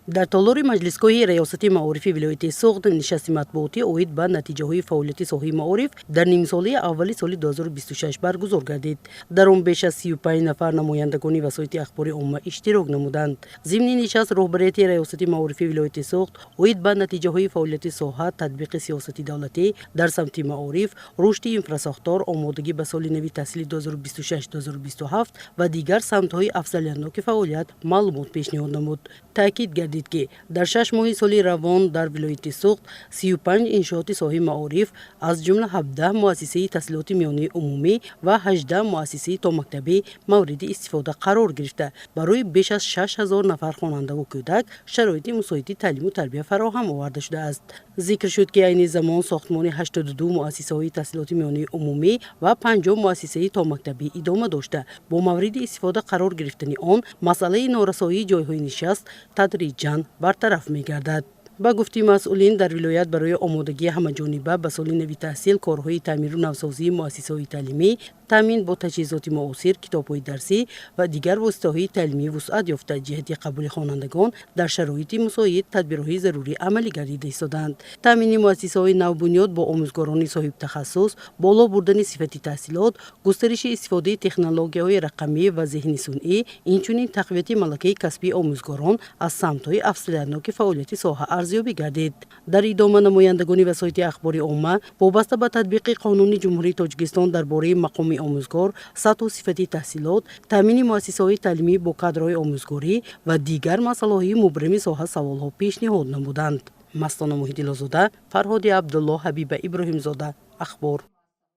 Дар толори маҷлисгоҳи Раёсати маорифи вилояти Суғд нишасти матбуотӣ оид ба натиҷаҳои фаъолияти соҳаи маориф дар нимсолаи аввали соли 2026 баргузор гардид. Дар он беш аз 35 нафар намояндагони васоити ахбори омма иштирок намуданд. Зимни нишаст роҳбарияти Раёсати маорифи вилояти Суғд оид ба натиҷаҳои фаъолияти соҳа, татбиқи сиёсати давлатӣ дар самти маориф, рушди инфрасохтор, омодагӣ ба соли нави таҳсили 2026-2027 ва дигар самтҳои афзалиятноки фаъолият маълумот пешниҳод намуд. Таъкид гардид, ки дар 6 моҳи соли равон дар вилояти Суғд 35 иншооти соҳаи маориф, аз ҷумла 17 муассисаи таҳсилоти миёнаи умумӣ ва 18 муассисаи томактабӣ мавриди истифода қарор гирифта, барои беш аз 6000 нафар хонандаву кӯдак шароити мусоиди таълиму тарбия фароҳам оварда шудааст. Зикр шуд, ки айни замон сохтмони 82 муассисаҳои таҳсилоти миёнаи умумӣ ва 50 муассисаи томактабӣ идома дошта, бо мавриди истифода қарор гирифтани он масъалаи норасоии ҷойҳои нишаст тадриҷан бартараф мегардад. Ба гуфти масъулин, дар вилоят барои омодагии ҳамаҷониба ба соли нави таҳсил корҳои таъмиру навсозии муассисаҳои таълимӣ, таъмин бо таҷҳизоти муосир, китобҳои дарсӣ ва дигар воситаҳои таълимӣ вусъат ёфта, ҷиҳати қабули хонандагон дар шароити мусоид тадбирҳои зарурӣ амалӣ гардида истодаанд. Таъмини муассисаҳои навбунёд бо омӯзгорони соҳибтахассус, боло бурдани сифати таҳсилот, густариши истифодаи технологияҳои рақамӣ ва зеҳни сунъӣ, инчунин тақвияти малакаи касбии омӯзгорон аз самтҳои афзалиятноки фаъолияти соҳа арзёбӣ гардид. Дар идома намояндагони васоити ахбори омма вобаста ба татбиқи Қонуни Ҷумҳурии Тоҷикистон дар бораи мақоми омӯзгор, сатҳу сифати таҳсилот, таъмини муассисаҳои таълимӣ бо кадрҳои омӯзгорӣ ва дигар масъалаҳои мубрами соҳа саволҳо пешниҳод намуданд. Мастона Муҳиддинозода, Фарҳоди Абдулло, Ҳабиба Иброҳимзода, Ахбор.